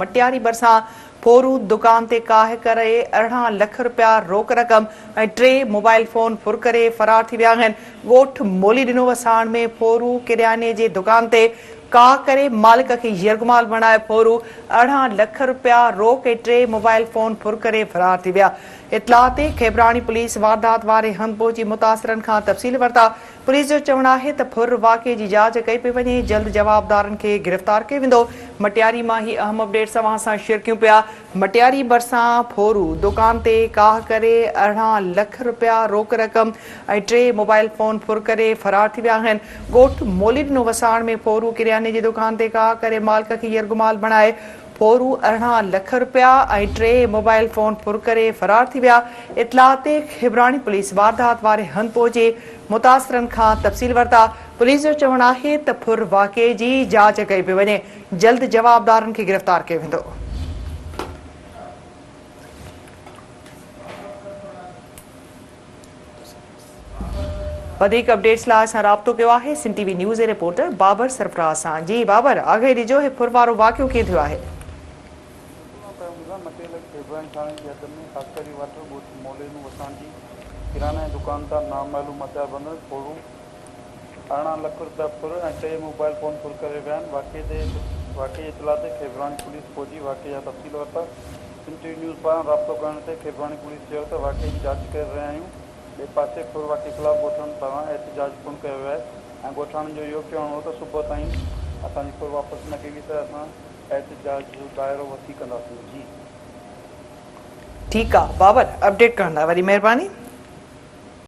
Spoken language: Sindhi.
مٽياري ڀرسان ڦورو دڪان تي ڪاهه ڪري 18 لک رپيا روڪ رقم ۽ ٽي موبائل فون ڦر ڪري فرار ٿي ويا آهن. ڳوٺ مولي ڏنو وساڻ ۾ ڦورو ڪرياني جي دڪان تي ڪاهه ڪري مالڪ کي يرغمال بڻائي ڦورو 18 لک رپيا روڪ ۽ ٽي موبائل فون ڦر ڪري فرار ٿي ويا. اطلاع تي کيبراڻي پوليس واردات واري هنڌ پهچي متاثرن کان تفصيل ورتا. پوليس جو چوڻ آهي ته ڦر واقعي جي جاچ ڪئي پئي وڃي، جلد جوابدارن کي گرفتار ڪيو ويندو. مٽياري مان هي اهم اپڊيٽس اوهان سان شيئر ڪيون پيا. مٽياري ڀرسان ڦورو دڪان تي ڪاهه ڪري 18 لک رپيا روڪ رقم ۽ ٽي موبائل فون ڦر ڪري فرار ٿي ويا آهن. ڳوٺ موليڏنو وساڻ ۾ ڦورو ڪرياني جي دڪان تي ڪاهه ڪري مالڪ کي يرغمال بڻائي ڦورو 18 لک رپيا ۽ ٽي موبائل فون ڦر ڪري فرار ٿي ويا. اطلاع تي کيبراڻي پوليس واردات واري هنڌ پهچي متاثرن کان تفصيل ورتا. پوليس جو چوڻ آهي ته ڦر واقعي جي جاچ ڪئي پئي وڃي، جلد جوابدارن کي گرفتار ڪيو ويندو. وڌيڪ اپڊيٽس لاء اسان رابطو ڪيو آهي سنڌ ٽي وي نيوز جي رپورٽر بابر سرفراز سان. جي بابر آگاهي ڏجو هي ڦر وارو واقعو ڪيئن ٿيو آهي؟ ڪريانه جي دڪان تان نامعلوم هٿياربندن ڦورو 18 لک رپيا ڦر ۽ ٽي موبائل فون ڦر ڪري ويا آهن واقعي تي واقعي جي اطلاع تي کيبراڻي پوليس پهچي واقعي جا تفصيل ورتا سنڌ ٽي وي نيوز پاران رابطو ڪرڻ تي کيبراڻي پوليس چيو ته واقعي جي جاچ ڪري رهيا آهيون ٻئي پاسي ڦر واقعي خلاف ڳوٺاڻن پاران احتجاج پڻ ڪيو ويو آهي ۽ ڳوٺاڻن جو اهو به چوڻ هو ته صبح تائين اسان جي ڦر واپس نه ڪئي وئي ته اسان احتجاج جو دائرو وسيع ڪنداسين جي. ٺيڪ آ بابر اپڊيٽ ڪرڻ لاء وڏي مهرباني.